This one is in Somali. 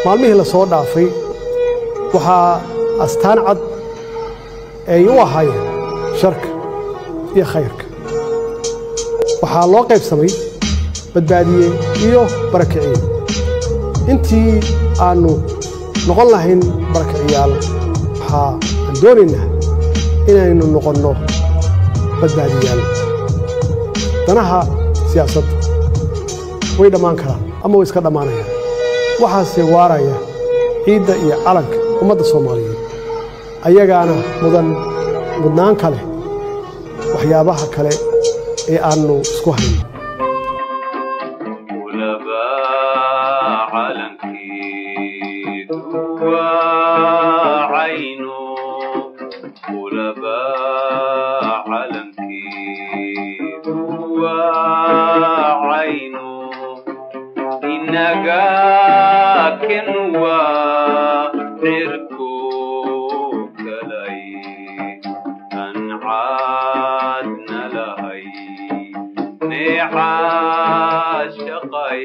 Maalmihii la soo dhaafay waxaa astaan cad ay u ahaayeen sharka iyo khayrka. Waxaa loo qaybsamay badbaadiye iyo barakiciye. Intii aannu noqon lahayn barakiciyaal, waxaa aan doonaynaa inaynu noqonno badbaadiyaal. Danaha siyaasadda way dhammaan karaan ama way iska dhammaanayaan, waxaase waaraya ciidda iyo calanka ummadda Soomaaliyeed, ayagaana mudan mudnaan kale waxyaabaha kale ee aannu isku hayno. Ulaba calankeedu waa cayno, ulaba calankeedu waa cayno, inaga ken waa cirko kalay aan caadna lahay neecaa shaqay.